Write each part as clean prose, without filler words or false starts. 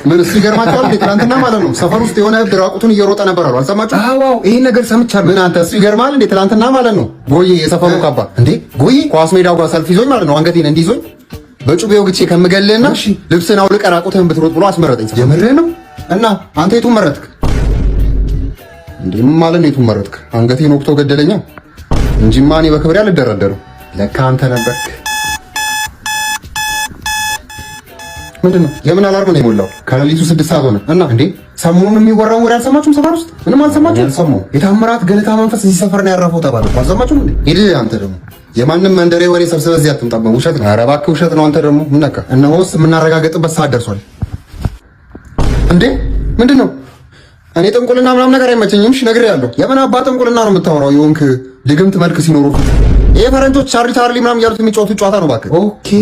ምን እሱ ይገርማቸዋል እንዴ? ትናንትና ማለት ነው ሰፈር ውስጥ የሆነ እብድ ራቁቱን እየሮጠ ነበር አሉ። አልሰማችሁም? አዎ ይሄን ነገር ሰምቻለሁ። ምን አንተ እሱ ይገርማል እንዴ? ትናንትና ማለት ነው ጎዬ የሰፈሩ ካባ እንዴ ጎዬ ኳስ ሜዳው ጋር ሰልፍ ይዞኝ ማለት ነው አንገቴን እንዲይዞኝ በጩቤ ወግቼ ከምገልህና ልብስን አውልቀህ ራቁትህን ብትሮጥ ብሎ አስመረጠኝ። የምርህ ነው? እና አንተ የቱን መረጥክ እንዴ? ምን ማለት ነው የቱን መረጥክ? አንገቴን ወግቶ ገደለኛ እንጂማ እኔ በክብሬ አልደራደርም። ለካ አንተ ነበርክ። ምንድን ነው የምን alarm ነው የሞላው? ከሌሊቱ 6 ሰዓት ሆነ እና እንዴ ሰሞኑን የሚወራውን ወሬ አልሰማችሁም? ሰፈር ውስጥ ምንም አልሰማችሁም? አልሰማሁም። የታምራት ገለታ መንፈስ እዚህ ሰፈር ነው ያረፈው ተባለ እኮ አልሰማችሁም እንዴ? ሂድ አንተ ደግሞ የማንም መንደሬ ወሬ ሰብስበህ እዚህ አትምጣብን። ውሸት ነው። ኧረ እባክህ ውሸት ነው። አንተ ደግሞ ምን ነካ? እነሆስ የምናረጋግጥበት ሰዓት ደርሷል። እንዴ ምንድን ነው? እኔ ጥንቁልና ምናምን ነገር አይመቸኝም። እሺ ነግሬሃለሁ። የምን አባ ጥንቁልና ነው የምታወራው? የሆንክ ድግምት መልክ ሲኖሩ ይሄ ፈረንጆች ቻርሊ ቻርሊ ምናምን እያሉት የሚጫወቱት ጨዋታ ነው። እባክህ okay።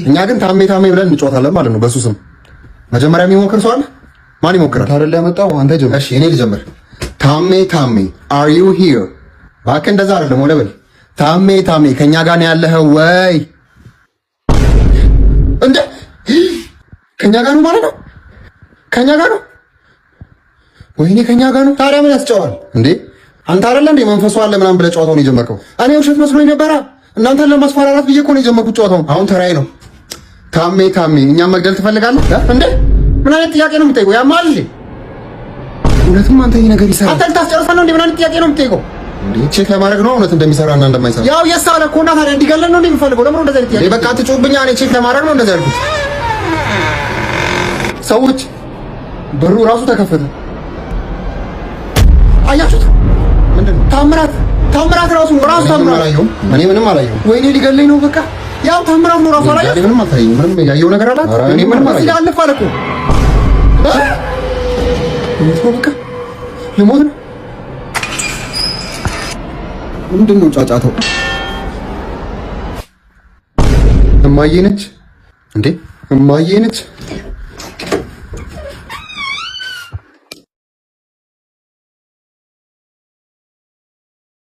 እኛ ግን ታሜ ታሜ ብለን እንጫወታለን ማለት ነው በሱ ስም። መጀመሪያ የሚሞክር ሰው አለ? ማን ይሞክራል? ታረል ያመጣው አንተ ጀምር። እሺ እኔ ልጀምር። ታሜ ታሜ are you here? እባክህ እንደዛ አይደለም ወለ በል። ታሜ ታሜ ከኛ ጋር ነው ያለኸው ወይ? እንዴ ከኛ ጋር ነው ማለት ነው? ከኛ ጋር ነው። ወይኔ ከኛ ጋር ነው። ታዲያ ምን ያስጨዋል እንዴ? አንተ አይደለ እንዴ መንፈሱ አለ ምናምን ብለህ ጨዋታውን የጀመርከው? እኔ ውሸት መስሎኝ ነበረ። እናንተን ለማስፈራራት ብዬ እኮ ነው የጀመርኩት ጨዋታውን። አሁን ተራዬ ነው። ታሜ ታሜ እኛም መግደል ትፈልጋለህ እንዴ? ምን አይነት ጥያቄ ነው የምጠይቀው? ያማል እንዴ? እውነትም አንተ ይሄ ነገር ይሰራል። አንተ ልታስጨርሰን ነው እንዴ? ምን አይነት ጥያቄ ነው የምጠይቀው? እንዴ check ለማድረግ ነው እውነት እንደሚሰራና እንደማይሰራ። ያው የሳለ እኮ እና ታዲያ እንዲገለን ነው እንዴ የምፈልገው? ለምን እንደዚህ አይነት ጥያቄ? በቃ አትጩህብኛ። እኔ check ለማድረግ ነው እንደዚህ ያልኩት። ሰዎች በሩ ራሱ ተከፈተ። አያችሁት? ምንድን ነው ታምራት? ታምራት ራሱ ራሱ ታምራት። እኔ ምንም አላየሁም። ወይኔ ሊገለኝ ነው። በቃ ያው ታምራት ነው ራሱ። አላየሁም። ምንም አልታየኝም። ምንም ያየው ነገር አላት። እኔ ምንም አላየሁም። አለፍ አለ እኮ። ልሞት ነው በቃ ልሞት ነው። ምንድን ነው ጫጫታው? እማዬ ነች እንዴ? እማዬ ነች።